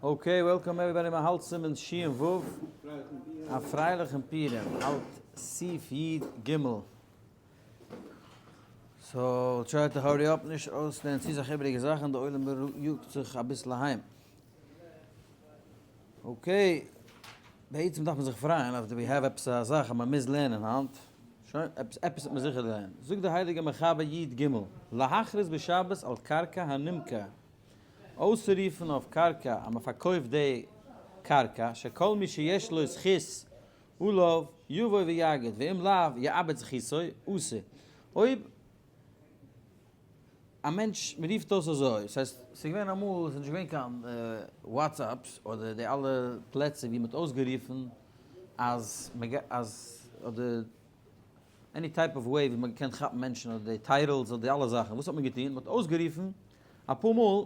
Okay, welcome everybody, מען האלט סימן שין וו, א פרייליכן פורים, האלט סעיף י ג. So, try to hurry up, נישט אויסלערנען צו סאך איבעריגע זאכן, די עולם יאגט זיך אביסל אהיים. Okay, בעצם דארף מען זיך פרייען אז we have עפעס א זאך אז מען מוז לערנען היינט. שוין, עפעס עפעס וועט מען זיכער לערנען. זאגט דער הייליגער מחבר י ג, להכריז בשבת על קרקע הנמכר, אויסצורופן אויף קרקע אז מען פארקויפט די קרקע, שכל מי שיש לו זכות עליו יבוא ויגיד, ואם לאו יאבד זכותו, אסור. אויב א מענטש, מען רופט אויס אזוי, ס'הייסט, ס'איז געווען אמאל, ס'איז נישט געווען קיין WhatsApps אדער די אלע פלעצער ווי מען האט אויסגערופן אז מען גייט, אז, אדער any type of way ווי מען קען כאפן מענטשן אדער די titles אדער די אלע זאכן, וואס האט מען געטון? מען האט אויסגערופן אפאר מאל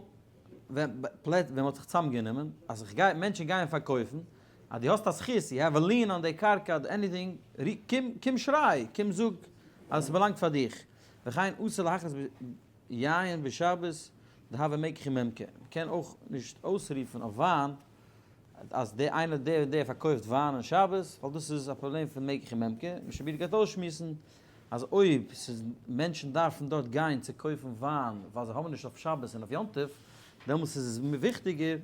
ווען ווען מען האט זיך צוזאמגענומען אז איך גיי, מענטשן גייען פארקויפן, אז דו האסט א זכות, you have a lien on די קרקע אדער anything, קום קום שריי, קום זאג אז עס באלאנגט פאר דיך. וכן אסור להכריז ביין בשבת דהוי מקח וממכר, מען קען אויך נישט אויסרופן אויף וויין אז דער איינער דער און דער פארקויפט וויין אין שבת, ווייל דאס איז א פראבלעם פון מקח וממכר, משנה ברורה גייט אויסשמועסן אז אויב ס'איז מענטשן דארפן דארט גיין צו קויפן וויין ווייל זיי האבן נישט אויף שבת און אויף יום טוב, דעמאלטס איז עס וויכטיגער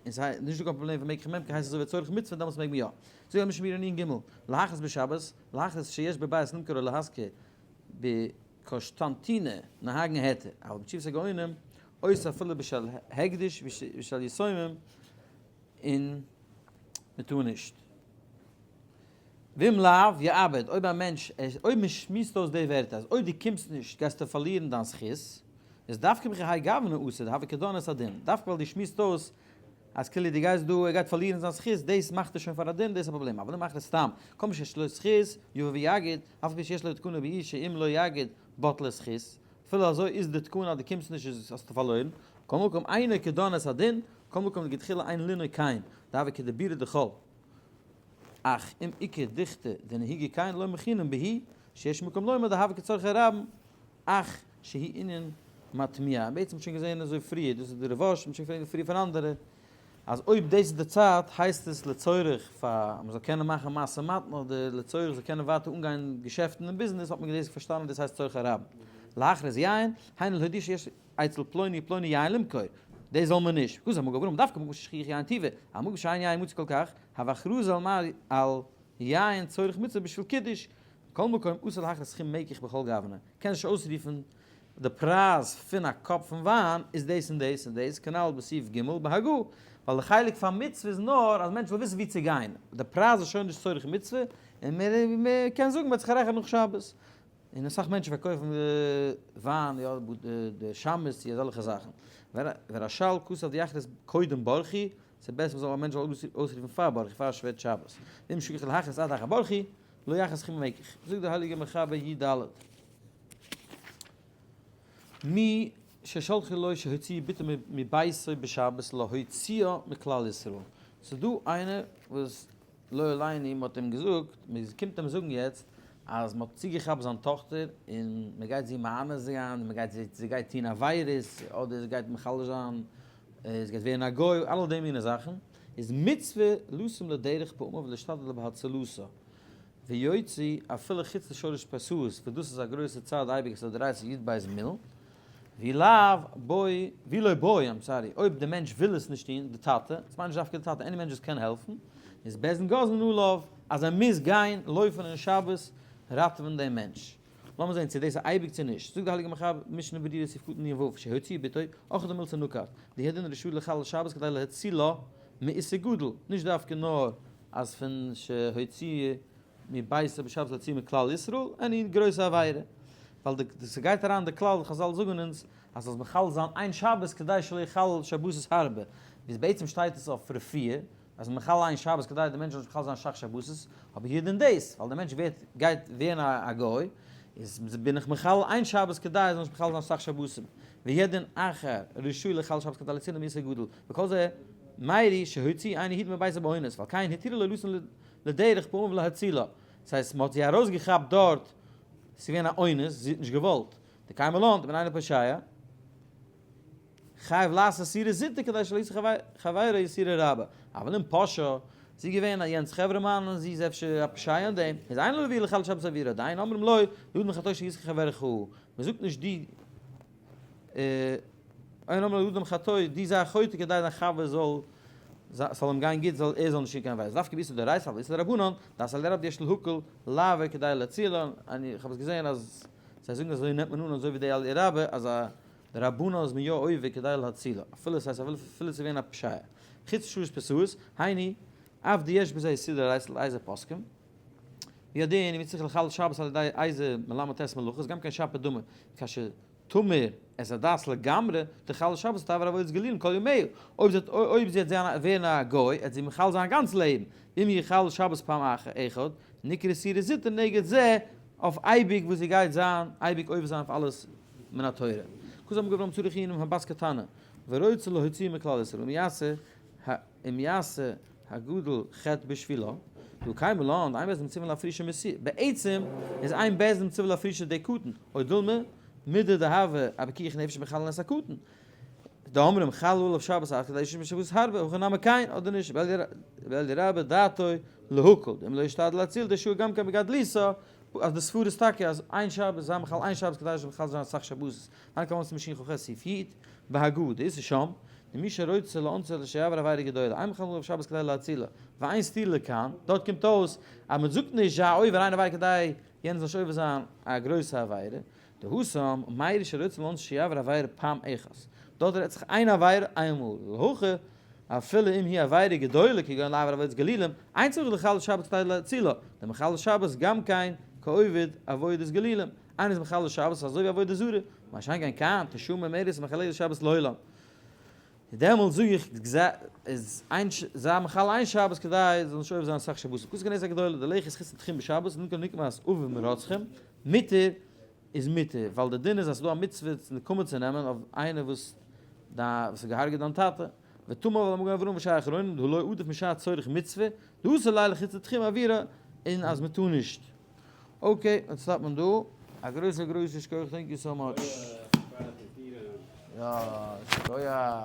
און ס'איז נישט דא קיין פראבלעם פון מקח וממכר הייסט עס אזוי ווי צורך מצוה דעמאלטס מעג מען יא. זאגט דער משנה ברורה נ ג, להכריז בשבת, להכריז שיש בבית למכור או להשכיר בקושטנטינא נוהגין היתר, אבל בתשובת הגאונים אוסר אפילו בשל הקדש ושל יתומים און מ'טאר נישט. ואם לאו יאבד, אויב א מענטש, אויב מען שמועסט אויס די ווערטער אז אויב דו קומסט נישט גייסטו פארלירן דיין זכות, איז דווקא בכהאי גוונא אסור דהוה כדן את הדין, דווקא ווייל דו שמועסט אויס אז כאילו דו גייסט דא ער גייט פארלירן זיין זכות, דאס מאכט עס שוין פאר א דין, דאס איז א פראבלעם, אבל אם מאכט עס סתם, כל מי שיש לו זכות, יבוא ויגיד, אף על פי שיש לו תקנה באי שאם לא יגיד בטלה זכות, אפילו אזוי איז די תקנה אז דו קומסט נישט איז האסטו פארלוירן, כל מקום אינו כדן את הדין, כל מקום לכתחילה אין לנהוג כן, דהוה כדיבורא דחול. אך אם איכא דוכתא דנהיגי כן לא מחינן בהו, שיש מקום לומר דהוה כצרכי רבים, אך שהיא ענין מתמיה. בעצם האט שוין געזען אזוי פריער, דאס איז די רבש, מ'האט שוין געפרעגט פריער פון אנדערע, אז אויב דאס איז די צייט הייסט עס לצורך פאר אז מ'זאל קענען מאכן משא ומתן אדער לצורך זאל קענען ווייטער אנגיין געשעפטן און ביזנעס האט מען דאס פארשטאנען דאס הייסט צורכי רבים. להכריז יין, היינו להודיע שיש אצל פלוני ופלוני יין למכור, דאס זאל מען נישט, כזה מגן אברהם דווקא במקום ששכיח יין טבעי, המקום שאין יין מצוי כל כך, הוה הכרזה על יין צורך מצוה בשביל קידוש, מכל מקום אסור להכריז סכום מקח בכל גוונא, קענסט נישט אויסרופן די פרייז פון א cup פון וויין איז דאס און דאס און דאס, כנל בסעיף ג' בהגה, ווייל די חלק פאר מצוה איז נאר אז מענטש זאל וויסן וואו צו גיין, די פרייז איז שוין נישט צורך מצוה, און מען קען זאגן מען האט זיך גערעכנט נאך שבת, און אסאך מענטשן פארקויפן וויין, יא, די שמש צו אזעלכע זאכן. ורשל כתב דיחת קודם ברכי, ס'איז בעסער מ'זאל א מענטש זאל אויסרופן פאר ברכי, פאר שווערט שבת. ואם שכח להכריז עד אחר ברכי, לא יחס סכום מקח. זאגט דער הייליגער מחבר י ד. מי ששלחו לו שהוציאו בתו מביתו בשבת להוציאה מכלל ישראל. ס'איז דא איינער וואס לא עלינו, מ'האט אים געזאגט, מ'קומט אים זאגן יעצט אז מ'האט צוגעכאפט זיין טאכטער און מ'גייט זי מאנס זיין, און מ'גייט זי, זי גייט טון עבירות, אדער זי גייט מחלל זיין, זי גייט ווערן א גוי, אלע די מיני זאכן, איז מצוה לשום לדרך פעמיו ולהשתדל בהצלתה, ויוציא אפילו חוץ לשלש פרסאות, וואס דאס איז א גרויסע צד אייביג עס איז א דאורייתא י ב מיל, ואי לאו בעי, ואי לא בעי, I'm sorry, אויב די מענטש וויל עס נישט טון, די טאטע, עס מיינט נישט דווקא די טאטע, any מענטש וואס קען העלפן, איז בית דין גוזרין עליו אז ער מוז גיין לויפן אין שבת ראטעווען דעם מענטש. לאמיר זען צו דאס איז אייביג צו נישט. זאגט די הייליגע מחבר, משנה ברורה סעיף קטן נ ו, שהוציאה בתו, אוכלא דמילתא נקט, דהוא הדין רשאי לחלל שבת כדי להצילה מאיסור גדול, נישט דווקא נאר אז פון שהוציאה מביתו בשבת להוציאה מכלל ישראל, any גרויסע עבירה, ווייל די ס'גייט אריין די כלל וואס חזל זאגן אונז אז זאלסט מחלל זיין איין שבת כדי שלא יחלל שבתות הרבה, ווי בעצם שטייט עס אויף רפואה, אז מחלל איין שבת כדי די מענטש זאל נישט מחלל זיין אסאך שבתות, אבער hier דין דאס, ווייל די מענטש ווערט גייט ווערן א גוי, איז בין איך מחלל איין שבת כדי ער זאל נישט מחלל זיין אסאך שבתים, והוא הדין אחר רשאי לחלל שבת כדי להצילו מאיסור גדול, וכל זה מיירי שהוציא איין היד מביתו באונס, ועל כן התירו לו לשום לדרך פעמים ולהצילה, דאס הייסט מען האט זי ארויסגעכאפט דארט, ס'איז געווען א אונס, זי האט נישט געוואלט, דקיימא לן דמן אינו פושע. חייב לעשות איסורא זוטא כדי שלא יעשה חברו איסורא רבה, אבל אם פשע, זי איז געווען א יענץ חברה מאן און זי איז אפשר א פושע אין דעם, איז אין לו נבואה לחלל שבת עבירה, דהיינו אומרים לו, לאדם חטא שיזכה חברך, מען זאגט נישט די אין אומרים לאדם חטא, די זיי א חוטא כדי דיין חבר זאל ס'זאל אים גיין גוט זאל ער זאל נישט טון קיין עבירות, דווקא באיסור דאורייתא אבל איסור דרבנן, דאס על רב יש להקל לעבר כדי להצילו, אני איך האב עס געזען אז זיי זאגן אזוי נעמט מען אן אזוי ווי די על רבה אז א דרבנן איז מען יא עובר כדי להצילו, אפילו ס'הייסט אפילו ס'איז געווען א פשיעה. חוץ שלש פסאות, היינו, אף דיש בזה איסור דאורייתא לאיזה פוסקים, וידעין אם יצטרך לחלל שבת על ידי איזה מלמד ט' מלאכות, גם כן שפיר דמי, כאשר תמיר את הדת לגמרי, תחלל שבת ותעבור עבודת גלילים כל ימיה, אויב זי אויב זי וועט ווערן א גוי, וועט זי מחלל זיין א גאנץ לעבן, ואם יחלל שבת פעם אחת, נקרא איסורא זוטא נגד זה, אויף אייביג וואס זי גייט זיין אייביג עובר זיין אויף אלעס מן התורה. כז האבן געווארן צריך עיון הבת קטנה ורוצה להוציא מכלל ישראל אם יעשה אם יעשה הגדול חטא בשבילה דא קיימא לן אין בית דין מצווה להפרישה מסי בעצם איז אין בית דין מצווה להפרישה די קטן או דילמא מידי דהוה א פיקוח נפש מחלל את הקטן דאמרים חל עליו שבת אחת כדי שישמש שבת הרבה הכא נמי כן אדער נישט ואלי רבה דעתו להקל דאם לא ישתדל להציל די שעה גם כן בגדלותו אז די סברה איז טאקע אז איין שבת זיי מחלל איין שבת כדי זאל מחלל זיין אסאך שבתות, היינט קען מען עס משין כ ח סעיף י, בהגה ד איז שם, ומי שרוצה לאונסו לשיעבר עבירה גדולה, אין מחלל עליו שבת כדי להצילו, ואין סתירה לכאן, דארט קומט אויס אז מען זאגט נישט זיי עובר איין עבירה כדי יענער זאל נישט עובר זיין א גרויסע עבירה, דהתם, מיירי שרוצה לאונסו שיעבר עבירה פעם אחת, דארט רעדט זיך איין עבירה איינמאל, להכא אפילו אם היא עבירה גדולה כגון לעבור עבודת גלילים, אין צריך לחלל שבת כדי להצילו, דער מחלל שבת גם כן כעובד עבודת גלילים, איינער איז מחלל שבת אזוי ווי עבודה זרה, מה שאין כן כאן, תשעה ממרת ומחללת שבת לעולם. דעמאלט זאג איך, איז איין זיי מחלל איין שבת כדי זאל נישט עובר זיין אסאך שבתים. כוס כנסת הגדולה, די לחי זכות תתחין בשבת, נקם נקמת אביו מרוצחים, מותר איז מותר, ווייל די דין איז אז ס'איז דא א מצוה נקמה צו נעמען אויף איינער וואס וואס האט געהארגעט דיין טאטע, ותאמר ועל המגן אברהם ושאר אחרונים דהא לא עדיף משעת צורך מצוה, דאסור לילה חוץ לתחום אווירה, און אז מ'טאר נישט. okay, יעצט stop ט מען דא. א גרויסע גרויסע שכוח thank you so much. יא, שכוח.